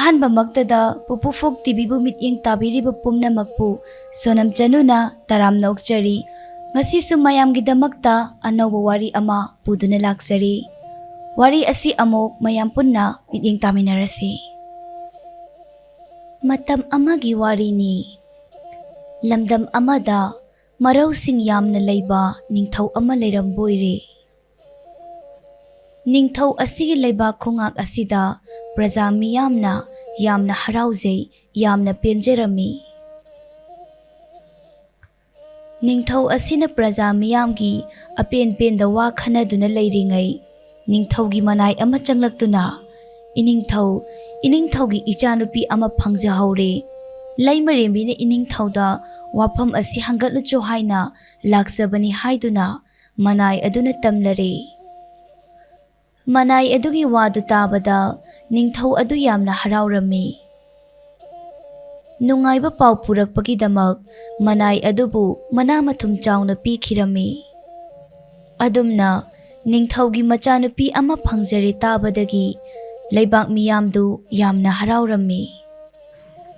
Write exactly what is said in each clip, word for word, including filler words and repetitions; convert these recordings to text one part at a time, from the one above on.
ꯑꯍꯥꯟꯕꯃꯛꯇꯗ ꯄꯨꯄꯨ ꯐꯣꯛ ꯇꯤꯚꯤꯕꯨ ꯃꯤꯠꯌꯦꯡ ꯇꯥꯕꯤꯔꯤꯕ ꯄꯨꯝꯅꯃꯛꯄꯨ ꯁꯣꯅꯝ ꯆꯅꯨꯅ ꯇꯔꯥꯝꯅ ꯑꯣꯛꯆꯔꯤ꯫ ꯉꯁꯤꯁꯨ ꯃꯌꯥꯝꯒꯤꯗꯃꯛꯇ ꯑꯅꯧꯕ ꯋꯥꯔꯤ ꯑꯃ ꯄꯨꯗꯨꯅ ꯂꯥꯛꯆꯔꯤ꯫ ꯋꯥꯔꯤ ꯑꯁꯤ ꯑꯃꯨꯛ ꯃꯌꯥꯝ ꯄꯨꯟꯅ ꯃꯤꯠꯌꯦꯡ ꯇꯥꯃꯤꯟꯅꯔꯁꯤ꯫ ꯃꯇꯝ ꯑꯃꯒꯤ ꯋꯥꯔꯤꯅꯤ꯫ ꯂꯝꯗꯝ ꯑꯃꯗ ꯃꯔꯧꯁꯤꯡ ꯌꯥꯝꯅ ꯂꯩꯕ ꯅꯤꯡꯊꯧ ꯑꯃ ꯂꯩꯔꯝꯕ ꯑꯣꯏꯔꯦ꯫ ꯅꯤꯡꯊꯧ ꯑꯁꯤꯒꯤ ꯂꯩꯕꯥꯛ ꯈꯣꯡꯉꯥꯛ ꯑꯁꯤꯗ ꯄ꯭ꯔꯖꯥ ꯃꯤꯌꯥꯝꯅ ꯌꯥꯝꯅ ꯍꯔꯥꯎꯖꯩ, ꯌꯥꯝꯅ ꯄꯦꯟꯖꯔꯝꯃꯤ꯫ ꯅꯤꯡꯊꯧ ꯑꯁꯤꯅ ꯄ꯭ꯔꯖꯥ ꯃꯤꯌꯥꯝꯒꯤ ꯑꯄꯦꯟ ꯄꯦꯟꯗ ꯋꯥ ꯈꯟꯅꯗꯨꯅ ꯂꯩꯔꯤꯉꯩ, ꯅꯤꯡꯊꯧꯒꯤ ꯃꯅꯥꯏ ꯑꯃ ꯆꯪꯂꯛꯇꯨꯅ, "ꯏꯅꯤꯡꯊꯧ, ꯏꯅꯤꯡꯊꯧꯒꯤ ꯏꯆꯥꯅꯨꯄꯤ ꯑꯃ ꯐꯪꯖꯍꯧꯔꯦ꯫ ꯂꯩꯃꯔꯦꯝꯕꯤꯅ ꯏꯅꯤꯡꯊꯧꯗ ꯋꯥꯐꯝ ꯑꯁꯤ ꯍꯪꯒꯠꯂꯨꯆꯣ ꯍꯥꯏꯅ ꯂꯥꯛꯆꯕꯅꯤ" ꯍꯥꯏꯗꯨꯅ ꯃꯅꯥꯏ ꯑꯗꯨꯅ ꯇꯝꯂꯔꯦ꯫ ꯃꯅꯥꯏ ꯑꯗꯨꯒꯤ ꯋꯥꯗꯨ ꯇꯥꯕꯗ ꯅꯤꯡꯊꯧ ꯑꯗꯨ ꯌꯥꯝꯅ ꯍꯔꯥꯎꯔꯝꯃꯤ꯫ ꯅꯨꯡꯉꯥꯏꯕ ꯄꯥꯎ ꯄꯨꯔꯛꯄꯒꯤꯗꯃꯛ ꯃꯅꯥꯏ ꯑꯗꯨꯕꯨ ꯃꯅꯥ ꯃꯊꯨꯝ ꯆꯥꯎꯅ ꯄꯤꯈꯤꯔꯝꯃꯤ꯫ ꯑꯗꯨꯝꯅ ꯅꯤꯡꯊꯧꯒꯤ ꯃꯆꯥꯅꯨꯄꯤ ꯑꯃ ꯐꯪꯖꯔꯦ ꯇꯥꯕꯗꯒꯤ ꯂꯩꯕꯥꯛ ꯃꯤꯌꯥꯝꯗꯨ ꯌꯥꯝꯅ ꯍꯔꯥꯎꯔꯝꯃꯤ꯫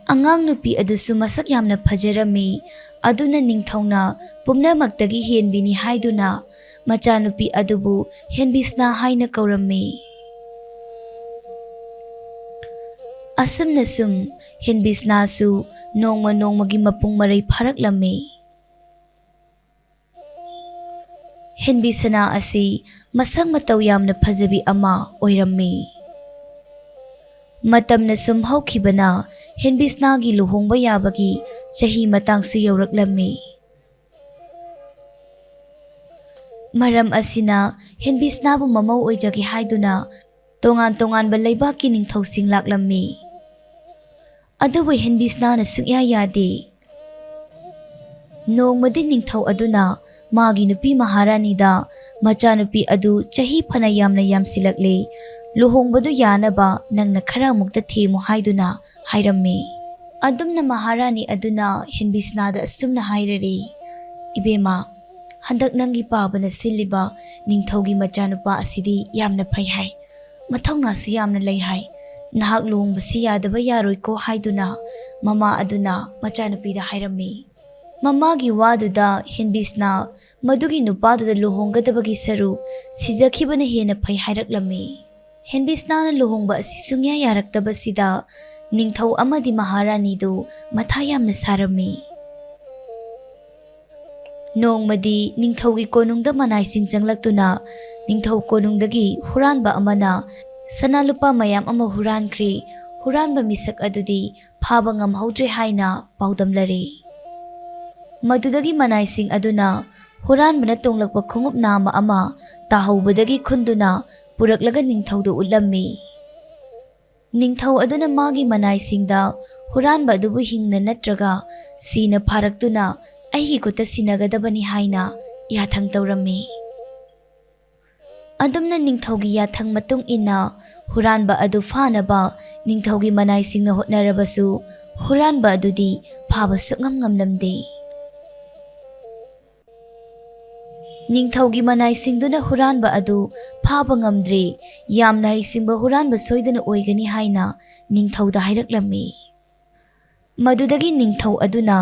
ꯑꯉꯥꯡ ꯅꯨꯄꯤ ꯑꯗꯨꯁꯨ ꯃꯁꯛ ꯌꯥꯝꯅ ꯐꯖꯔꯝꯃꯤ꯫ ꯑꯗꯨꯅ ꯅꯤꯡꯊꯧꯅ ꯄꯨꯝꯅꯃꯛꯇꯒꯤ ꯍꯦꯟꯕꯤꯅꯤ ꯍꯥꯏꯗꯨꯅ ꯃꯆꯥꯅꯨꯄꯤ ꯑꯗꯨꯕꯨ ꯍꯦꯟꯕꯤꯁꯅꯥ ꯍꯥꯏꯅ ꯀꯧꯔꯝꯃꯤ꯫ ꯑꯁꯨꯝꯅ ꯁꯨꯝ ꯍꯦꯟꯕꯤꯁꯅꯥꯁꯨ ꯅꯣꯡꯃ ꯅꯣꯡꯃꯒꯤ ꯃꯄꯨꯡ ꯃꯔꯩ ꯐꯥꯔꯛꯂꯝꯃꯤ꯫ ꯍꯦꯟꯕꯤꯁꯅꯥ ꯑꯁꯤ ꯃꯁꯛ ꯃꯇꯧ ꯌꯥꯝꯅ ꯐꯖꯕꯤ ꯑꯃ ꯑꯣꯏꯔꯝꯃꯤ꯫ ꯃꯇꯝꯅ ꯁꯨꯝ ꯍꯧꯈꯤꯕꯅ ꯍꯦꯟꯕꯤꯁꯅꯥꯒꯤ ꯂꯨꯍꯣꯡꯕ ꯌꯥꯕꯒꯤ ꯆꯍꯤ ꯃꯇꯥꯡꯁꯨ ꯌꯧꯔꯛꯂꯝꯃꯤ꯫ ꯃꯔꯝ ꯑꯁꯤꯅ ꯍꯦꯟꯕꯤꯁꯅꯥꯕꯨ ꯃꯃꯧ ꯑꯣꯏꯖꯒꯦ ꯍꯥꯏꯗꯨꯅ ꯇꯣꯉꯥꯟ ꯇꯣꯉꯥꯟꯕ ꯂꯩꯕꯥꯛꯀꯤ ꯅꯤꯡꯊꯧꯁꯤꯡ ꯂꯥꯛꯂꯝꯃꯤ꯫ ꯑꯗꯨꯕꯨ ꯍꯦꯟꯕꯤꯁꯅꯥꯅ ꯁꯨꯛꯌꯥ ꯌꯥꯗꯦ꯫ ꯅꯣꯡꯃꯗꯤ ꯅꯤꯡꯊꯧ ꯑꯗꯨꯅ ꯃꯥꯒꯤ ꯅꯨꯄꯤ ꯃꯍꯥꯔꯥꯅꯤꯗ, "ꯃꯆꯥꯅꯨꯄꯤ ꯑꯗꯨ ꯆꯍꯤ ꯐꯅ ꯌꯥꯝꯅ ꯌꯥꯝꯁꯤꯜꯂꯛꯂꯦ, ꯂꯨꯍꯣꯡꯕꯗꯨ ꯌꯥꯅꯕ ꯅꯪꯅ ꯈꯔ ꯑꯃꯨꯛꯇ ꯊꯦꯝꯃꯨ" ꯍꯥꯏꯗꯨꯅ ꯍꯥꯏꯔꯝꯃꯤ꯫ ꯑꯗꯨꯝꯅ ꯃꯍꯥꯔꯥꯅꯤ ꯑꯗꯨꯅ ꯍꯦꯟꯕꯤꯁꯅꯥꯗ ꯑꯁꯨꯝꯅ ꯍꯥꯏꯔꯔꯦ, "ꯏꯕꯦꯝꯃ, ꯍꯟꯗꯛ ꯅꯪꯒꯤ ꯄꯥꯕꯅ ꯁꯤꯜꯂꯤꯕ ꯅꯤꯡꯊꯧꯒꯤ ꯃꯆꯥꯅꯨꯄꯥ ꯑꯁꯤꯗꯤ ꯌꯥꯝꯅ ꯐꯩ ꯍꯥꯏ, ꯃꯊꯧꯅꯥꯁꯨ ꯌꯥꯝꯅ ꯂꯩ ꯍꯥꯏ꯫ "ꯅꯍꯥꯛ ꯂꯨꯍꯣꯡꯕꯁꯤ ꯌꯥꯗꯕ ꯌꯥꯔꯣꯏꯀꯣ" ꯍꯥꯏꯗꯨꯅ ꯃꯃꯥ ꯑꯗꯨꯅ ꯃꯆꯥꯅꯨꯄꯤꯗ ꯍꯥꯏꯔꯝꯃꯤ꯫ ꯃꯃꯥꯒꯤ ꯋꯥꯗꯨꯗ ꯍꯦꯟꯕꯤꯁꯅ ꯃꯗꯨꯒꯤ ꯅꯨꯄꯥꯗꯨꯗ ꯂꯨꯍꯣꯡꯒꯗꯕꯒꯤ ꯁꯔꯨꯛ ꯁꯤꯖꯈꯤꯕꯅ ꯍꯦꯟꯅ ꯐꯩ ꯍꯥꯏꯔꯛꯂꯝꯃꯤ꯫ ꯍꯦꯟꯕꯤꯁꯅꯥꯅ ꯂꯨꯍꯣꯡꯕ ꯑꯁꯤ ꯁꯨꯡꯌꯥ ꯌꯥꯔꯛꯇꯕꯁꯤꯗ ꯅꯤꯡꯊꯧ ꯑꯃꯗꯤ ꯃꯍꯥꯔꯥꯅꯤꯗꯨ ꯃꯊꯥ ꯌꯥꯝꯅ ꯁꯥꯔꯝꯃꯤ꯫ ꯅꯣꯡꯃꯗꯤ ꯅꯤꯡꯊꯧꯒꯤ ꯀꯣꯅꯨꯡꯗ ꯃꯅꯥꯏꯁꯤꯡ ꯆꯪꯂꯛꯇꯨꯅ ꯅꯤꯡꯊꯧ ꯀꯣꯅꯨꯡꯗꯒꯤ ꯍꯨꯔꯥꯟꯕ ꯑꯃꯅ ꯁꯅꯥ ꯂꯨꯄꯥ ꯃꯌꯥꯝ ꯑꯃ ꯍꯨꯔꯥꯟꯈ꯭ꯔꯦ, ꯍꯨꯔꯥꯟꯕ ꯃꯤꯁꯛ ꯑꯗꯨꯗꯤ ꯐꯥꯕ ꯉꯝꯍꯧꯗ꯭ꯔꯦ ꯍꯥꯏꯅ ꯄꯥꯎꯗꯝꯂꯔꯤ꯫ ꯃꯗꯨꯗꯒꯤ ꯃꯅꯥꯏꯁꯤꯡ ꯑꯗꯨꯅ ꯍꯨꯔꯥꯟꯕꯅ ꯇꯣꯡꯂꯛꯄ ꯈꯣꯡꯎꯞ ꯅꯥꯝꯃ ꯑꯃ ꯇꯥꯍꯧꯕꯗꯒꯤ ꯈꯨꯟꯗꯨꯅ ꯄꯨꯔꯛꯂꯒ ꯅꯤꯡꯊꯧꯗ ꯎꯠꯂꯝꯃꯤ꯫ ꯅꯤꯡꯊꯧ ꯑꯗꯨꯅ ꯃꯥꯒꯤ ꯃꯅꯥꯏꯁꯤꯡꯗ ꯍꯨꯔꯥꯟꯕ ꯑꯗꯨꯕꯨ ꯍꯤꯡꯅ ꯅꯠꯇ꯭ꯔꯒ ꯁꯤꯅ ꯐꯥꯔꯛꯇꯨꯅ ꯑꯩꯒꯤ ꯈꯨꯠꯇ ꯁꯤꯟꯅꯒꯗꯕꯅꯤ ꯍꯥꯏꯅ ꯌꯥꯊꯪ ꯇꯧꯔꯝꯃꯤ꯫ ꯑꯗꯨꯝꯅ ꯅꯤꯡꯊꯧꯒꯤ ꯌꯥꯊꯪ ꯃꯇꯨꯡ ꯏꯟꯅ ꯍꯨꯔꯥꯟꯕ ꯑꯗꯨ ꯐꯥꯅꯕ ꯅꯤꯡꯊꯧꯒꯤ ꯃꯅꯥꯏꯁꯤꯡꯅ ꯍꯣꯠꯅꯔꯕꯁꯨ ꯍꯨꯔꯥꯟꯕ ꯑꯗꯨꯗꯤ ꯐꯥꯕ ꯁꯨꯛꯉꯝ ꯉꯝꯂꯝꯗꯦ꯫ ꯅꯤꯡꯊꯧꯒꯤ ꯃꯅꯥꯏꯁꯤꯡꯗꯨꯅ ꯍꯨꯔꯥꯟꯕ ꯑꯗꯨ ꯐꯥꯕ ꯉꯝꯗ꯭ꯔꯦ, ꯌꯥꯝꯅ ꯍꯩꯁꯤꯡꯕ ꯍꯨꯔꯥꯟꯕ ꯁꯣꯏꯗꯅ ꯑꯣꯏꯒꯅꯤ ꯍꯥꯏꯅ ꯅꯤꯡꯊꯧꯗ ꯍꯥꯏꯔꯛꯂꯝꯃꯤ꯫ ꯃꯗꯨꯗꯒꯤ ꯅꯤꯡꯊꯧ ꯑꯗꯨꯅ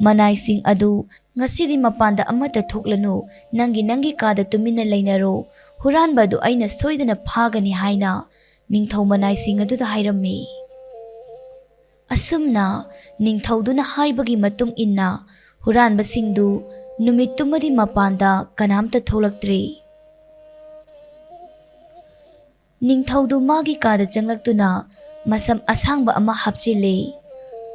ꯃꯅꯥꯏꯁꯤꯡ ꯑꯗꯨ, "ꯉꯁꯤꯗꯤ ꯃꯄꯥꯟꯗ ꯑꯃꯠꯇ ꯊꯣꯛꯂꯅꯨ, ꯅꯪꯒꯤ ꯅꯪꯒꯤ ꯀꯥꯗ ꯇꯨꯃꯤꯟꯅ ꯂꯩꯅꯔꯣ, ꯍꯨꯔꯥꯟꯕ ꯑꯗꯨ ꯑꯩꯅ ꯁꯣꯏꯗꯅ ꯐꯥꯒꯅꯤ" ꯍꯥꯏꯅ ꯅꯤꯡꯊꯧ ꯃꯅꯥꯏꯁꯤꯡ ꯑꯗꯨꯗ ꯍꯥꯏꯔꯝꯃꯤ꯫ ꯑꯁꯨꯝꯅ ꯅꯤꯡꯊꯧꯗꯨꯅ ꯍꯥꯏꯕꯒꯤ ꯃꯇꯨꯡ ꯏꯟꯅ ꯍꯨꯔꯥꯟꯕꯁꯤꯡꯗꯨ ꯅꯨꯃꯤꯠꯇꯨꯃꯗꯤ ꯃꯄꯥꯟꯗ ꯀꯅꯥꯝꯇ ꯊꯣꯛꯂꯛꯇ꯭ꯔꯦ꯫ ꯅꯤꯡꯊꯧꯗꯨ ꯃꯥꯒꯤ ꯀꯥꯗ ꯆꯪꯂꯛꯇꯨꯅ ꯃꯁꯝ ꯑꯁꯥꯡꯕ ꯑꯃ ꯍꯥꯞꯆꯤꯜꯂꯦ꯫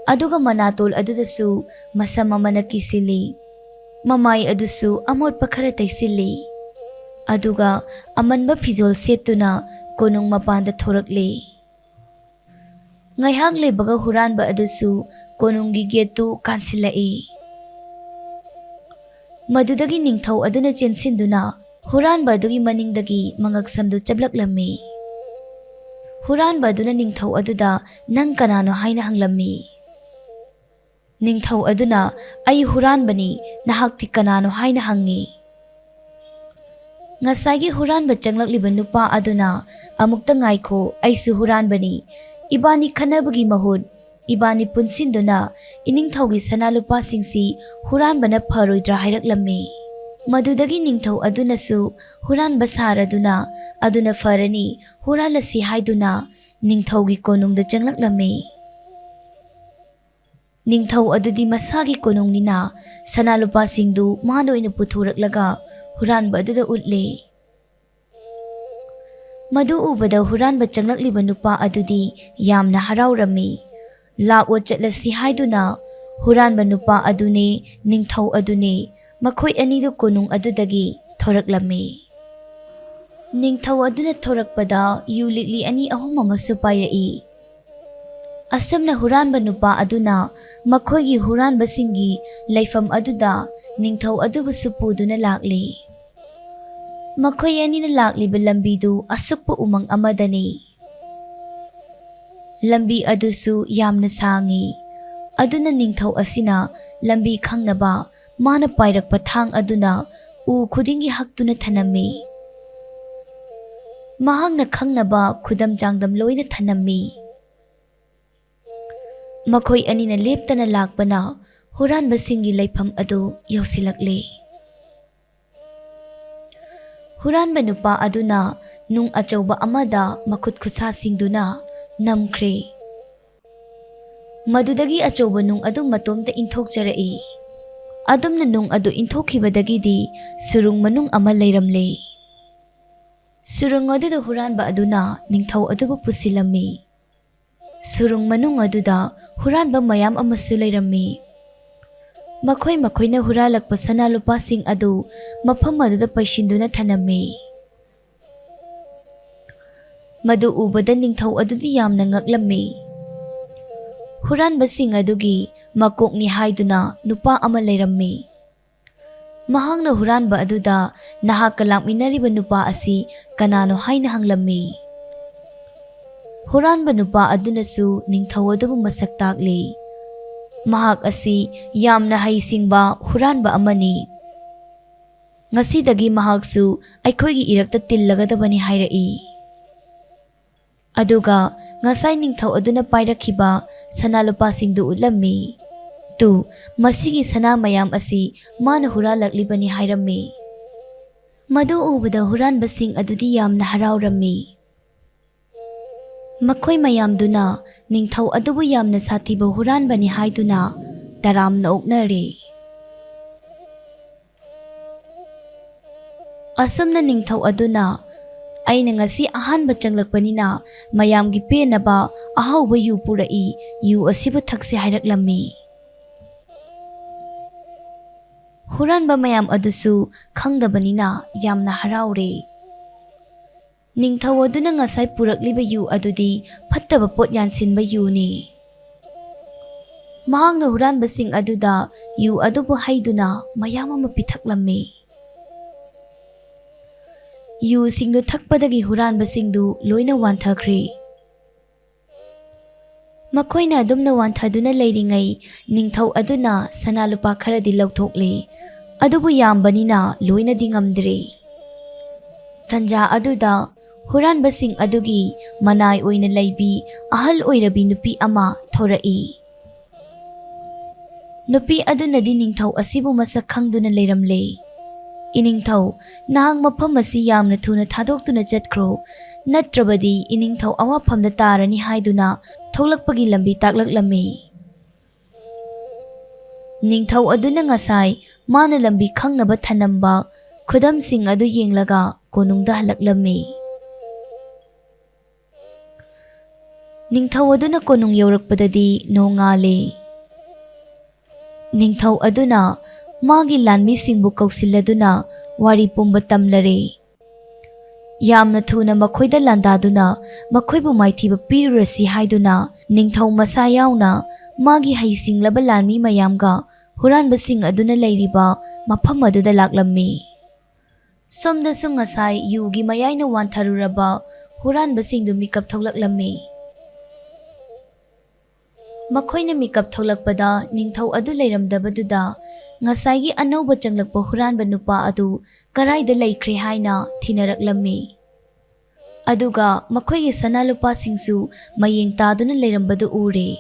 ꯑꯗꯨꯒ ꯃꯅꯥꯇꯣꯜ ꯑꯗꯨꯗꯁꯨ ꯃꯁꯝ ꯑꯃꯅ ꯀꯤꯁꯤꯜꯂꯤ꯫ ꯃꯃꯥꯏ ꯑꯗꯨꯁꯨ ꯑꯃꯣꯠꯄ ꯈꯔ ꯇꯩꯁꯤꯜꯂꯤ꯫ ꯑꯗꯨꯒ ꯑꯃꯟꯕ ꯐꯤꯖꯣꯜ ꯁꯦꯠꯇꯨꯅ ꯀꯣꯅꯨꯡ ꯃꯄꯥꯟꯗ ꯊꯣꯔꯛꯂꯦ꯫ ꯉꯥꯏꯍꯥꯛ ꯂꯩꯕꯒ ꯍꯨꯔꯥꯟꯕ ꯑꯗꯨꯁꯨ ꯀꯣꯅꯨꯡꯒꯤ ꯒꯦꯠꯇꯨ ꯀꯥꯟꯁꯤꯜꯂꯛꯏ꯫ ꯃꯗꯨꯗꯒꯤ ꯅꯤꯡꯊꯧ ꯑꯗꯨꯅ ꯆꯦꯟꯁꯤꯟꯗꯨꯅ ꯍꯨꯔꯥꯟꯕ ꯑꯗꯨꯒꯤ ꯃꯅꯤꯡꯗꯒꯤ ꯃꯉꯛꯁꯝꯗꯨ ꯆꯞꯂꯛꯂꯝꯃꯤ꯫ ꯍꯨꯔꯥꯟꯕ ꯑꯗꯨꯅ ꯅꯤꯡꯊꯧ ꯑꯗꯨꯗ, "ꯅꯪ ꯀꯅꯥꯅꯣ?" ꯍꯥꯏꯅ ꯍꯪꯂꯝꯃꯤ꯫ ꯅꯤꯡꯊꯧ ꯑꯗꯨꯅ, "ꯑꯩ ꯍꯨꯔꯥꯟꯕꯅꯤ, ꯅꯍꯥꯛꯇꯤ ꯀꯅꯥꯅꯣ?" ꯍꯥꯏꯅ ꯍꯪꯉꯤ꯫ ꯉꯁꯥꯏꯒꯤ ꯍꯨꯔꯥꯟꯕ ꯆꯪꯂꯛꯂꯤꯕ ꯅꯨꯄꯥ ꯑꯗꯨꯅ, "ꯑꯃꯨꯛꯇ ꯉꯥꯏꯈꯣ, ꯑꯩꯁꯨ ꯍꯨꯔꯥꯟꯕꯅꯤ꯫ ꯏꯕꯥꯅꯤ ꯈꯟꯅꯕꯒꯤ ꯃꯍꯨꯠ, ꯏꯕꯥꯅꯤ ꯄꯨꯟꯁꯤꯟꯗꯨꯅ ꯏꯅꯤꯡꯊꯧꯒꯤ ꯁꯅꯥ ꯂꯨꯄꯥꯁꯤꯡꯁꯤ ꯍꯨꯔꯥꯟꯕꯅ ꯐꯔꯣꯏꯗ꯭ꯔꯥ?" ꯍꯥꯏꯔꯛꯂꯝꯃꯤ꯫ ꯃꯗꯨꯗꯒꯤ ꯅꯤꯡꯊꯧ ꯑꯗꯨꯅꯁꯨ ꯍꯨꯔꯥꯟꯕ ꯁꯥꯔꯗꯨꯅ, "ꯑꯗꯨꯅ ꯐꯔꯅꯤ, ꯍꯨꯔꯥꯜꯂꯁꯤ" ꯍꯥꯏꯗꯨꯅ ꯅꯤꯡꯊꯧꯒꯤ ꯀꯣꯅꯨꯡꯗ ꯆꯪꯂꯛꯂꯝꯃꯤ꯫ ꯅꯤꯡꯊꯧ ꯑꯗꯨꯗꯤ ꯃꯁꯥꯒꯤ ꯀꯣꯅꯨꯡꯅꯤꯅ ꯁꯅꯥ ꯂꯨꯄꯥꯁꯤꯡꯗꯨ ꯃꯥꯅ ꯑꯣꯏꯅ ꯄꯨꯊꯣꯔꯛꯂꯒ ꯍꯨꯔꯥꯟꯕ ꯑꯗꯨꯗ ꯎꯠꯂꯦ꯫ ꯃꯗꯨ ꯎꯕꯗ ꯍꯨꯔꯥꯟꯕ ꯆꯪꯂꯛꯂꯤꯕ ꯅꯨꯄꯥ ꯑꯗꯨꯗꯤ ꯌꯥꯝꯅ ꯍꯔꯥꯎꯔꯝꯃꯤ꯫ "ꯂꯥꯛꯑꯣ, ꯆꯠꯂꯁꯤ" ꯍꯥꯏꯗꯨꯅ ꯍꯨꯔꯥꯟꯕ ꯅꯨꯄꯥ ꯑꯗꯨꯅꯦ ꯅꯤꯡꯊꯧ ꯑꯗꯨꯅꯦ, ꯃꯈꯣꯏ ꯑꯅꯤꯗꯨ ꯀꯣꯅꯨꯡ ꯑꯗꯨꯗꯒꯤ ꯊꯣꯔꯛꯂꯝꯃꯤ꯫ ꯅꯤꯡꯊꯧ ꯑꯗꯨꯅ ꯊꯣꯔꯛꯄꯗ ꯌꯨ ꯂꯤꯛꯂꯤ ꯑꯅꯤ ꯑꯍꯨꯝ ꯑꯃꯁꯨ ꯄꯥꯏꯔꯛꯏ꯫ ꯑꯁꯨꯝꯅ ꯍꯨꯔꯥꯟꯕ ꯅꯨꯄꯥ ꯑꯗꯨꯅ ꯃꯈꯣꯏꯒꯤ ꯍꯨꯔꯥꯟꯕꯁꯤꯡꯒꯤ ꯂꯩꯐꯝ ꯑꯗꯨꯗ ꯅꯤꯡꯊꯧ ꯑꯗꯨꯕꯨꯁꯨ ꯄꯨꯗꯨꯅ ꯂꯥꯛꯂꯤ꯫ ꯃꯈꯣꯏ ꯑꯅꯤꯅ ꯂꯥꯛꯂꯤꯕ ꯂꯝꯕꯤꯗꯨ ꯑꯁꯨꯛꯄ ꯎꯃꯪ ꯑꯃꯗꯅꯤ꯫ ꯂꯝꯕꯤ ꯑꯗꯨꯁꯨ ꯌꯥꯝꯅ ꯁꯥꯡꯏ꯫ ꯑꯗꯨꯅ ꯅꯤꯡꯊꯧ ꯑꯁꯤꯅ ꯂꯝꯕꯤ ꯈꯪꯅꯕ ꯃꯥꯅ ꯄꯥꯏꯔꯛꯄ ꯊꯥꯡ ꯑꯗꯨꯅ ꯎ ꯈꯨꯗꯤꯡꯒꯤ ꯍꯛꯇꯨꯅ ꯊꯅꯝꯃꯤ꯫ ꯃꯍꯥꯛꯅ ꯈꯪꯅꯕ ꯈꯨꯗꯝ ꯆꯥꯡꯗꯝ ꯂꯣꯏꯅ ꯊꯅꯝꯃꯤ꯫ ꯃꯈꯣꯏ ꯑꯅꯤꯅ ꯂꯦꯞꯇꯅ ꯂꯥꯛꯄꯅ ꯍꯨꯔꯥꯟꯕꯁꯤꯡꯒꯤ ꯂꯩꯐꯝ ꯑꯗꯨ ꯌꯧꯁꯤꯜꯂꯛꯂꯦ꯫ ꯍꯨꯔꯥꯟꯕ ꯅꯨꯄꯥ ꯑꯗꯨꯅ ꯅꯨꯡ ꯑꯆꯧꯕ ꯑꯃꯗ ꯃꯈꯨꯠ ꯈꯨꯠꯁꯥꯁꯤꯡꯗꯨꯅ ꯅꯝꯈ꯭ꯔꯦ꯫ ꯃꯗꯨꯗꯒꯤ ꯑꯆꯧꯕ ꯅꯨꯡ ꯑꯗꯨ ꯃꯇꯣꯝꯇ ꯏꯟꯊꯣꯛꯆꯔꯛꯏ꯫ ꯑꯗꯨꯝꯅ ꯅꯨꯡ ꯑꯗꯨ ꯏꯟꯊꯣꯛꯈꯤꯕꯗꯒꯤꯗꯤ ꯁꯨꯔꯨꯡ ꯃꯅꯨꯡ ꯑꯃ ꯂꯩꯔꯝꯂꯦ꯫ ꯁꯨꯔꯨꯡ ꯑꯗꯨꯗ ꯍꯨꯔꯥꯟꯕ ꯑꯗꯨꯅ ꯅꯤꯡꯊꯧ ꯑꯗꯨꯕꯨ ꯄꯨꯁꯤꯜꯂꯝꯃꯤ꯫ ꯁꯨꯔꯨꯡ ꯃꯅꯨꯡ ꯑꯗꯨꯗ ꯍꯨꯔꯥꯟꯕ ꯃꯌꯥꯝ ꯑꯃꯁꯨ ꯂꯩꯔꯝꯃꯤ꯫ ꯃꯈꯣꯏ ꯃꯈꯣꯏꯅ ꯍꯨꯔꯥꯜꯂꯛꯄ ꯁꯅꯥ ꯂꯨꯄꯥꯁꯤꯡ ꯑꯗꯨ ꯃꯐꯝ ꯑꯗꯨꯗ ꯄꯩꯁꯤꯟꯗꯨꯅ ꯊꯅꯝꯃꯤ꯫ ꯃꯗꯨ ꯎꯕꯗ ꯅꯤꯡꯊꯧ ꯑꯗꯨꯗꯤ ꯌꯥꯝꯅ ꯉꯛꯂꯝꯃꯤ꯫ ꯍꯨꯔꯥꯟꯕꯁꯤꯡ ꯑꯗꯨꯒꯤ ꯃꯀꯣꯛꯅꯤ ꯍꯥꯏꯗꯨꯅ ꯅꯨꯄꯥ ꯑꯃ ꯂꯩꯔꯝꯃꯤ꯫ ꯃꯍꯥꯛꯅ ꯍꯨꯔꯥꯟꯕ ꯑꯗꯨꯗ ꯅꯍꯥꯛꯀ ꯂꯥꯛꯃꯤꯟꯅꯔꯤꯕ ꯅꯨꯄꯥ ꯑꯁꯤ ꯀꯅꯥꯅꯣ ꯍꯥꯏꯅ ꯍꯪꯂꯝꯃꯤ꯫ ꯍꯨꯔꯥꯟꯕ ꯅꯨꯄꯥ ꯑꯗꯨꯅꯁꯨ ꯅꯤꯡꯊꯧ ꯑꯗꯨꯕꯨ ꯃꯁꯛ ꯇꯥꯛꯂꯤ꯫ ꯃꯍꯥꯛ ꯑꯁꯤ ꯌꯥꯝꯅ ꯍꯩꯁꯤꯡꯕ ꯍꯨꯔꯥꯟꯕ ꯑꯃꯅꯤ꯫ "ꯉꯁꯤꯗꯒꯤ ꯃꯍꯥꯛꯁꯨ ꯑꯩꯈꯣꯏꯒꯤ ꯏꯔꯛꯇ ꯇꯤꯜꯂꯒꯗꯕꯅꯤ" ꯍꯥꯏꯔꯛꯏ꯫ ꯑꯗꯨꯒ ꯉꯁꯥꯏ ꯅꯤꯡꯊꯧ ꯑꯗꯨꯅ ꯄꯥꯏꯔꯛꯈꯤꯕ ꯁꯅꯥ ꯂꯨꯄꯥꯁꯤꯡꯗꯨ ꯎꯠꯂꯝꯃꯤ꯫ "ꯇꯨ, ꯃꯁꯤꯒꯤ ꯁꯅꯥ ꯃꯌꯥꯝ ꯑꯁꯤ ꯃꯥꯅ ꯍꯨꯔꯥꯜꯂꯛꯂꯤꯕꯅꯤ" ꯍꯥꯏꯔꯝꯃꯤ꯫ ꯃꯗꯨ ꯎꯕꯗ ꯍꯨꯔꯥꯟꯕꯁꯤꯡ ꯑꯗꯨꯗꯤ ꯌꯥꯝꯅ ꯍꯔꯥꯎꯔꯝꯃꯤ꯫ ꯃꯈꯣꯏ ꯃꯌꯥꯝꯗꯨꯅ ꯅꯤꯡꯊꯧ ꯑꯗꯨꯕꯨ ꯌꯥꯝꯅ ꯁꯥꯊꯤꯕ ꯍꯨꯔꯥꯟꯕꯅꯤ ꯍꯥꯏꯗꯨꯅ ꯇꯔꯥꯝꯅ ꯑꯣꯛꯅꯔꯦ꯫ ꯑꯁꯨꯝꯅ ꯅꯤꯡꯊꯧ ꯑꯗꯨꯅ, "ꯑꯩꯅ ꯉꯁꯤ ꯑꯍꯥꯟꯕ ꯆꯪꯂꯛꯄꯅꯤꯅ ꯃꯌꯥꯝꯒꯤ ꯄꯦꯟꯅꯕ ꯑꯍꯥꯎꯕ ꯌꯨ ꯄꯨꯔꯛꯏ, ꯌꯨ ꯑꯁꯤꯕꯨ ꯊꯛꯁꯤ" ꯍꯥꯏꯔꯛꯂꯝꯃꯤ꯫ ꯍꯨꯔꯥꯟꯕ ꯃꯌꯥꯝ ꯑꯗꯨꯁꯨ ꯈꯪꯗꯕꯅꯤꯅ ꯌꯥꯝꯅ ꯍꯔꯥꯎꯔꯦ꯫ ꯅꯤꯡꯊꯧ ꯑꯗꯨꯅ ꯉꯁꯥꯏ ꯄꯨꯔꯛꯂꯤꯕ ꯌꯨ ꯑꯗꯨꯗꯤ ꯐꯠꯇꯕ ꯄꯣꯠ ꯌꯥꯟꯁꯤꯟꯕ ꯌꯨꯅꯤ꯫ ꯃꯍꯥꯛꯅ ꯍꯨꯔꯥꯟꯕꯁꯤꯡ ꯑꯗꯨꯗ ꯌꯨ ꯑꯗꯨꯕꯨ ꯍꯩꯗꯨꯅ ꯃꯌꯥꯝ ꯑꯃ ꯄꯤꯊꯛꯂꯝꯃꯤ꯫ ꯌꯨꯁꯤꯡꯗꯨ ꯊꯛꯄꯗꯒꯤ ꯍꯨꯔꯥꯟꯕꯁꯤꯡꯗꯨ ꯂꯣꯏꯅ ꯋꯥꯟꯊꯈ꯭ꯔꯦ꯫ ꯃꯈꯣꯏꯅ ꯑꯗꯨꯝꯅ ꯋꯥꯟꯊꯗꯨꯅ ꯂꯩꯔꯤꯉꯩ, ꯅꯤꯡꯊꯧ ꯑꯗꯨꯅ ꯁꯅꯥ ꯂꯨꯄꯥ ꯈꯔꯗꯤ ꯂꯧꯊꯣꯛꯂꯦ, ꯑꯗꯨꯕꯨ ꯌꯥꯝꯕꯅꯤꯅ ꯂꯣꯏꯅꯗꯤ ꯉꯝꯗ꯭ꯔꯦ꯫ ꯇꯟꯖꯥ ꯑꯗꯨꯗ ꯍꯨꯔꯥꯟꯕꯁꯤꯡ ꯑꯗꯨꯒꯤ ꯃꯅꯥꯏ ꯑꯣꯏꯅ ꯂꯩꯕꯤ ꯑꯍꯜ ꯑꯣꯏꯔꯕꯤ ꯅꯨꯄꯤ ꯑꯃ ꯊꯣꯔꯛꯏ꯫ ꯅꯨꯄꯤ ꯑꯗꯨꯅꯗꯤ ꯅꯤꯡꯊꯧ ꯑꯁꯤꯕꯨ ꯃꯁꯛ ꯈꯪꯗꯨꯅ ꯂꯩꯔꯝꯂꯦ꯫ "ꯏꯅꯤꯡꯊꯧ, ꯅꯍꯥꯛ ꯃꯐꯝ ꯑꯁꯤ ꯌꯥꯝꯅ ꯊꯨꯅ ꯊꯥꯗꯣꯛꯇꯨꯅ ꯆꯠꯈ꯭ꯔꯣ, ꯅꯠꯇ꯭ꯔꯕꯗꯤ ꯏꯅꯤꯡꯊꯧ ꯑꯋꯥꯐꯝꯗ ꯇꯥꯔꯅꯤ" ꯍꯥꯏꯗꯨꯅ ꯊꯣꯛꯂꯛꯄꯒꯤ ꯂꯝꯕꯤ ꯇꯥꯛꯂꯛꯂꯝꯃꯤ꯫ ꯅꯤꯡꯊꯧ ꯑꯗꯨꯅ ꯉꯁꯥꯏ ꯃꯥꯅ ꯂꯝꯕꯤ ꯈꯪꯅꯕ ꯊꯅꯝꯕ ꯈꯨꯗꯝꯁꯤꯡ ꯑꯗꯨ ꯌꯦꯡꯂꯒ ꯀꯣꯅꯨꯡꯗ ꯍꯜꯂꯛꯂꯝꯃꯤ꯫ ꯅꯤꯡꯊꯧ ꯑꯗꯨꯅ ꯀꯣꯅꯨꯡ ꯌꯧꯔꯛꯄꯗꯗꯤ ꯅꯣꯡꯉꯥꯜꯂꯦ꯫ ꯅꯤꯡꯊꯧ ꯑꯗꯨꯅ ꯃꯥꯒꯤ ꯂꯥꯟꯃꯤꯁꯤꯡꯕꯨ ꯀꯧꯁꯤꯜꯂꯗꯨꯅ ꯋꯥꯔꯤ ꯄꯨꯝꯕ ꯇꯝꯂꯔꯦ꯫ ꯌꯥꯝꯅ ꯊꯨꯅ ꯃꯈꯣꯏꯗ ꯂꯥꯟꯗꯥꯗꯨꯅ ꯃꯈꯣꯏꯕꯨ ꯃꯥꯏꯊꯤꯕ ꯄꯤꯔꯨꯔꯁꯤ ꯍꯥꯏꯗꯨꯅ ꯅꯤꯡꯊꯧ ꯃꯁꯥ ꯌꯥꯎꯅ ꯃꯥꯒꯤ ꯍꯩꯁꯤꯡꯂꯕ ꯂꯥꯟꯃꯤ ꯃꯌꯥꯝꯒ ꯍꯨꯔꯥꯟꯕꯁꯤꯡ ꯑꯗꯨꯅ ꯂꯩꯔꯤꯕ ꯃꯐꯝ ꯑꯗꯨꯗ ꯂꯥꯛꯂꯝꯃꯤ꯫ ꯁꯣꯝꯗꯁꯨ ꯉꯁꯥꯏ ꯌꯨꯒꯤ ꯃꯌꯥꯏꯅ ꯋꯥꯟꯊꯔꯨꯔꯕ ꯍꯨꯔꯥꯟꯕꯁꯤꯡꯗꯨ ꯃꯤꯀꯞ ꯊꯣꯛꯂꯛꯂꯝꯃꯤ꯫ ꯃꯈꯣꯏꯅ ꯃꯤꯀꯞ ꯊꯣꯛꯂꯛꯄꯗ ꯅꯤꯡꯊꯧ ꯑꯗꯨ ꯂꯩꯔꯝꯗꯕꯗꯨꯗ ꯉꯁꯥꯏꯒꯤ ꯑꯅꯧꯕ ꯆꯪꯂꯛꯄ ꯍꯨꯔꯥꯟꯕ ꯅꯨꯄꯥ ꯑꯗꯨ ꯀꯔꯥꯏꯗ ꯂꯩꯈ꯭ꯔꯦ ꯍꯥꯏꯅ ꯊꯤꯅꯔꯛꯂꯝꯃꯤ꯫ ꯑꯗꯨꯒ ꯃꯈꯣꯏꯒꯤ ꯁꯅꯥ ꯂꯨꯄꯥꯁꯤꯡꯁꯨ ꯃꯌꯦꯡ ꯇꯥꯗꯨꯅ ꯂꯩꯔꯝꯕꯗꯨ ꯎꯔꯦ꯫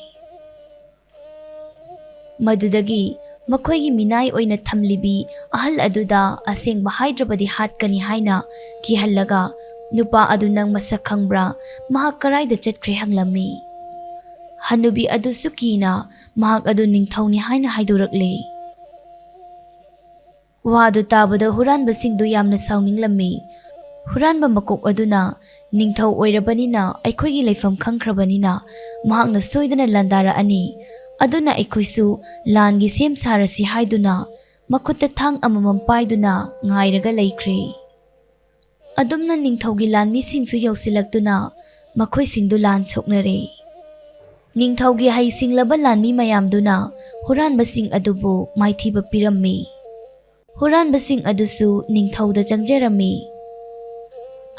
ꯃꯗꯨꯗꯒꯤ ꯃꯈꯣꯏꯒꯤ ꯃꯤꯅꯥꯏ ꯑꯣꯏꯅ ꯊꯝꯂꯤꯕꯤ ꯑꯍꯜ ꯑꯗꯨꯗ ꯑꯁꯦꯡꯕ ꯍꯥꯏꯗ꯭ꯔꯕꯗꯤ ꯍꯥꯠꯀꯅꯤ ꯍꯥꯏꯅ ꯀꯤꯍꯜꯂꯒ, "ꯅꯨꯄꯥ ꯑꯗꯨ ꯅꯪ ꯃꯁꯛ ꯈꯪꯕ꯭ꯔꯥ? ꯃꯍꯥꯛ ꯀꯔꯥꯏꯗ ꯆꯠꯈ꯭ꯔꯦ?" ꯍꯪꯂꯝꯃꯤ꯫ ꯍꯅꯨꯕꯤ ꯑꯗꯨꯁꯨ ꯀꯤꯅ ꯃꯍꯥꯛ ꯑꯗꯨ ꯅꯤꯡꯊꯧꯅꯤ ꯍꯥꯏꯅ ꯍꯥꯏꯗꯣꯔꯛꯂꯦ꯫ ꯋꯥꯗꯨ ꯇꯥꯕꯗ ꯍꯨꯔꯥꯟꯕꯁꯤꯡꯗꯨ ꯌꯥꯝꯅ ꯁꯥꯎꯅꯤꯡꯂꯝꯃꯤ꯫ ꯍꯨꯔꯥꯟꯕ ꯃꯀꯣꯛ ꯑꯗꯨꯅ, "ꯅꯤꯡꯊꯧ ꯑꯣꯏꯔꯕꯅꯤꯅ ꯑꯩꯈꯣꯏꯒꯤ ꯂꯩꯐꯝ ꯈꯪꯈ꯭ꯔꯕꯅꯤꯅ ꯃꯍꯥꯛꯅ ꯁꯣꯏꯗꯅ ꯂꯥꯟꯗꯥꯔꯛꯑꯅꯤ꯫ ꯑꯗꯨꯅ ꯑꯩꯈꯣꯏꯁꯨ ꯂꯥꯟꯒꯤ ꯁꯦꯝ ꯁꯥꯔꯁꯤ" ꯍꯥꯏꯗꯨꯅ ꯃꯈꯨꯠꯇ ꯊꯥꯡ ꯑꯃꯃꯝ ꯄꯥꯏꯗꯨꯅ ꯉꯥꯏꯔꯒ ꯂꯩꯈ꯭ꯔꯦ꯫ ꯑꯗꯨꯝꯅ ꯅꯤꯡꯊꯧꯒꯤ ꯂꯥꯟꯃꯤꯁꯤꯡꯁꯨ ꯌꯧꯁꯤꯜꯂꯛꯇꯨꯅ ꯃꯈꯣꯏꯁꯤꯡꯗꯨ ꯂꯥꯟ ꯁꯣꯛꯅꯔꯦ꯫ ꯅꯤꯡꯊꯧꯒꯤ ꯍꯩꯁꯤꯡꯂꯕ ꯂꯥꯟꯃꯤ ꯃꯌꯥꯝꯗꯨꯅ ꯍꯨꯔꯥꯟꯕꯁꯤꯡ ꯑꯗꯨꯕꯨ ꯃꯥꯏꯊꯤꯕ ꯄꯤꯔꯝꯃꯤ꯫ ꯍꯨꯔꯥꯟꯕꯁꯤꯡ ꯑꯗꯨꯁꯨ ꯅꯤꯡꯊꯧꯗ ꯆꯪꯖꯔꯝꯃꯤ꯫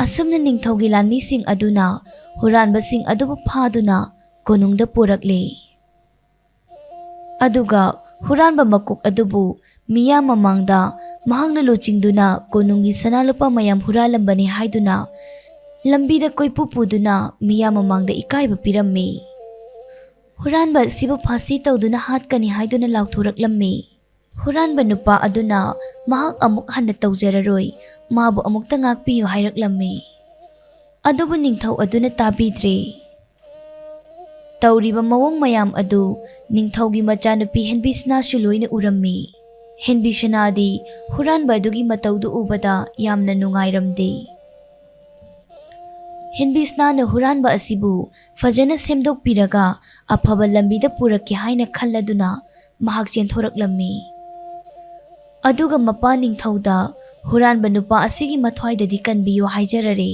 ꯑꯁꯨꯝꯅ ꯅꯤꯡꯊꯧꯒꯤ ꯂꯥꯟꯃꯤꯁꯤꯡ ꯑꯗꯨꯅ ꯍꯨꯔꯥꯟꯕꯁꯤꯡ ꯑꯗꯨꯕꯨ ꯐꯥꯗꯨꯅ ꯀꯣꯅꯨꯡꯗ ꯄꯨꯔꯛꯂꯦ꯫ ꯑꯗꯨꯒ ꯍꯨꯔꯥꯟꯕ ꯃꯀꯣꯛ ꯑꯗꯨꯕꯨ ꯃꯤꯌꯥꯝ ꯃꯃꯥꯡꯗ ꯃꯍꯥꯛꯅ ꯂꯨꯆꯤꯡꯗꯨꯅ ꯀꯣꯅꯨꯡꯒꯤ ꯁꯅꯥ ꯂꯨꯄꯥ ꯃꯌꯥꯝ ꯍꯨꯔꯥꯜꯂꯝꯕꯅꯤ ꯍꯥꯏꯗꯨꯅ ꯂꯝꯕꯤꯗ ꯀꯣꯏꯄꯨ ꯄꯨꯗꯨꯅ ꯃꯤꯌꯥꯝ ꯃꯃꯥꯡꯗ ꯏꯀꯥꯏꯕ ꯄꯤꯔꯝꯃꯤ꯫ ꯍꯨꯔꯥꯟꯕ ꯑꯁꯤꯕꯨ ꯐꯥꯁꯤ ꯇꯧꯗꯨꯅ ꯍꯥꯠꯀꯅꯤ ꯍꯥꯏꯗꯨꯅ ꯂꯥꯎꯊꯣꯔꯛꯂꯝꯃꯤ꯫ ꯍꯨꯔꯥꯟꯕ ꯅꯨꯄꯥ ꯑꯗꯨꯅ ꯃꯍꯥꯛ ꯑꯃꯨꯛ ꯍꯟꯅ ꯇꯧꯖꯔꯔꯣꯏ, ꯃꯥꯕꯨ ꯑꯃꯨꯛꯇ ꯉꯥꯛꯄꯤꯌꯨ ꯍꯥꯏꯔꯛꯂꯝꯃꯤ꯫ ꯑꯗꯨꯕꯨ ꯅꯤꯡꯊꯧ ꯑꯗꯨꯅ ꯇꯥꯕꯤꯗ꯭ꯔꯦ꯫ ꯇꯧꯔꯤꯕ ꯃꯑꯣꯡ ꯃꯌꯥꯝ ꯑꯗꯨ ꯅꯤꯡꯊꯧꯒꯤ ꯃꯆꯥꯅꯨꯄꯤ ꯍꯦꯟꯕꯤꯁꯅꯥꯁꯨ ꯂꯣꯏꯅ ꯎꯔꯝꯃꯤ꯫ ꯍꯦꯟꯕꯤꯁꯅꯥꯗꯤ ꯍꯨꯔꯥꯟꯕ ꯑꯗꯨꯒꯤ ꯃꯇꯧꯗꯨ ꯎꯕꯗ ꯌꯥꯝꯅ ꯅꯨꯡꯉꯥꯏꯔꯝꯗꯦ꯫ ꯍꯦꯟꯕꯤꯁꯅꯥꯅ ꯍꯨꯔꯥꯟꯕ ꯑꯁꯤꯕꯨ ꯐꯖꯅ ꯁꯦꯝꯗꯣꯛꯄꯤꯔꯒ ꯑꯐꯕ ꯂꯝꯕꯤꯗ ꯄꯨꯔꯛꯀꯦ ꯍꯥꯏꯅ ꯈꯜꯂꯗꯨꯅ ꯃꯍꯥꯛ ꯆꯦꯟꯊꯣꯔꯛꯂꯝꯃꯤ꯫ ꯑꯗꯨꯒ ꯃꯄꯥ ꯅꯤꯡꯊꯧꯗ ꯍꯨꯔꯥꯟꯕ ꯅꯨꯄꯥ ꯑꯁꯤꯒꯤ ꯃꯊ꯭ꯋꯥꯏꯗꯗꯤ ꯀꯟꯕꯤꯌꯨ ꯍꯥꯏꯖꯔꯔꯦ꯫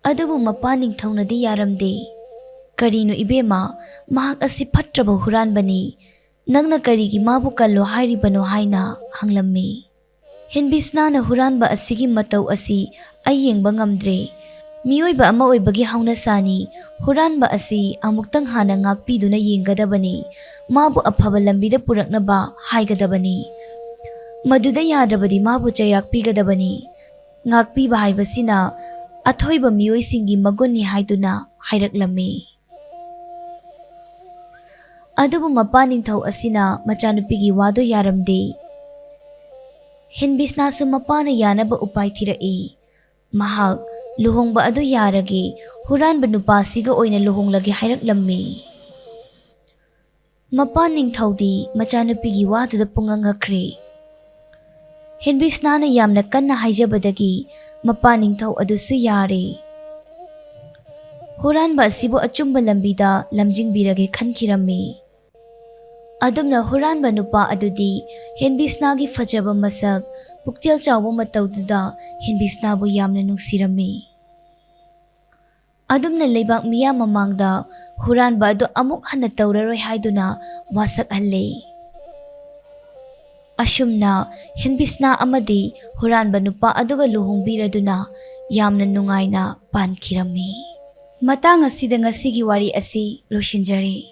ꯑꯗꯨꯕꯨ ꯃꯄꯥ ꯅꯤꯡꯊꯧꯅꯗꯤ ꯌꯥꯔꯝꯗꯦ꯫ "ꯀꯔꯤꯅꯣ ꯏꯕꯦꯝꯃ, ꯃꯍꯥꯛ ꯑꯁꯤ ꯐꯠꯇ꯭ꯔꯕ ꯍꯨꯔꯥꯟꯕꯅꯤ, ꯅꯪꯅ ꯀꯔꯤꯒꯤ ꯃꯥꯕꯨ ꯀꯜꯂꯣ ꯍꯥꯏꯔꯤꯕꯅꯣ?" ꯍꯥꯏꯅ ꯍꯪꯂꯝꯃꯤ꯫ ꯍꯦꯟꯕꯤꯁꯅꯥꯅ ꯍꯨꯔꯥꯟꯕ ꯑꯁꯤꯒꯤ ꯃꯇꯧ ꯑꯁꯤ ꯑꯩ ꯌꯦꯡꯕ ꯉꯝꯗ꯭ꯔꯦ꯫ ꯃꯤꯑꯣꯏꯕ ꯑꯃ ꯑꯣꯏꯕꯒꯤ ꯍꯧꯅꯁꯥꯅꯤ, ꯍꯨꯔꯥꯟꯕ ꯑꯁꯤ ꯑꯃꯨꯛꯇꯪ ꯍꯥꯟꯅ ꯉꯥꯛꯄꯤꯗꯨꯅ ꯌꯦꯡꯒꯗꯕꯅꯤ, ꯃꯥꯕꯨ ꯑꯐꯕ ꯂꯝꯕꯤꯗ ꯄꯨꯔꯛꯅꯕ ꯍꯥꯏꯒꯗꯕꯅꯤ꯫ ꯃꯗꯨꯗ ꯌꯥꯗ꯭ꯔꯕꯗꯤ ꯃꯥꯕꯨ ꯆꯩꯔꯥꯛ ꯄꯤꯒꯗꯕꯅꯤ꯫ ꯉꯥꯛꯄꯤꯕ ꯍꯥꯏꯕꯁꯤꯅ ꯑꯊꯣꯏꯕ ꯃꯤꯑꯣꯏꯁꯤꯡꯒꯤ ꯃꯒꯨꯟꯅꯤ ꯍꯥꯏꯗꯨꯅ ꯍꯥꯏꯔꯛꯂꯝꯃꯤ꯫ ꯑꯗꯨꯕꯨ ꯃꯄꯥ ꯅꯤꯡꯊꯧ ꯑꯁꯤꯅ ꯃꯆꯥꯅꯨꯄꯤꯒꯤ ꯋꯥꯗꯨ ꯌꯥꯔꯝꯗꯦ꯫ ꯍꯤꯟꯕꯤꯁꯅꯥꯁꯨ ꯃꯄꯥꯅ ꯌꯥꯅꯕ ꯎꯄꯥꯏ ꯊꯤꯔꯛꯏ꯫ ꯃꯍꯥꯛ ꯂꯨꯍꯣꯡꯕ ꯑꯗꯨ ꯌꯥꯔꯒꯦ, ꯍꯨꯔꯥꯟꯕ ꯅꯨꯄꯥꯁꯤꯒ ꯑꯣꯏꯅ ꯂꯨꯍꯣꯡꯂꯒꯦ ꯍꯥꯏꯔꯛꯂꯝꯃꯤ꯫ ꯃꯄꯥ ꯅꯤꯡꯊꯧꯗꯤ ꯃꯆꯥꯅꯨꯄꯤꯒꯤ ꯋꯥꯗꯨꯗ ꯄꯨꯡꯉꯛ ꯉꯛꯈ꯭ꯔꯦ꯫ ꯍꯤꯟꯕꯤꯁꯅꯥꯅ ꯌꯥꯝꯅ ꯀꯟꯅ ꯍꯥꯏꯖꯕꯗꯒꯤ ꯃꯄꯥ ꯅꯤꯡꯊꯧ ꯑꯗꯨꯁꯨ ꯌꯥꯔꯦ꯫ ꯍꯨꯔꯥꯟꯕ ꯑꯁꯤꯕꯨ ꯑꯆꯨꯝꯕ ꯂꯝꯕꯤꯗ ꯂꯝꯖꯤꯡꯕꯤꯔꯒꯦ ꯈꯟꯈꯤꯔꯝꯃꯤ꯫ ꯑꯗꯨꯝꯅ ꯍꯨꯔꯥꯟꯕ ꯅꯨꯄꯥ ꯑꯗꯨꯗꯤ ꯍꯤꯟꯕꯤꯁꯅꯥꯒꯤ ꯐꯖꯕ ꯃꯁꯛ, ꯄꯨꯛꯆꯦꯜ ꯆꯥꯎꯕ ꯃꯇꯧꯗꯨꯗ ꯍꯤꯟꯕꯤꯁꯅꯥꯕꯨ ꯌꯥꯝꯅ ꯅꯨꯡꯁꯤꯔꯝꯃꯤ꯫ ꯑꯗꯨꯝꯅ ꯂꯩꯕꯥꯛ ꯃꯤꯌꯥꯝ ꯃꯃꯥꯡꯗ ꯍꯨꯔꯥꯟꯕ ꯑꯗꯨ ꯑꯃꯨꯛ ꯍꯟꯅ ꯇꯧꯔꯔꯣꯏ ꯍꯥꯏꯗꯨꯅ ꯋꯥꯁꯛꯍꯜꯂꯦ꯫ ꯑꯁꯨꯝꯅ ꯍꯤꯟꯕꯤꯁꯅꯥ ꯑꯃꯗꯤ ꯍꯨꯔꯥꯟꯕ ꯅꯨꯄꯥ ꯑꯗꯨꯒ ꯂꯨꯍꯣꯡꯕꯤꯔꯗꯨꯅ ꯌꯥꯝꯅ ꯅꯨꯡꯉꯥꯏꯅ ꯄꯥꯟꯈꯤꯔꯝꯃꯤ꯫ ꯃꯇꯥꯡ ꯑꯁꯤꯗ ꯉꯁꯤꯒꯤ ꯋꯥꯔꯤ ꯑꯁꯤ ꯂꯣꯏꯁꯤꯟꯖꯔꯦ꯫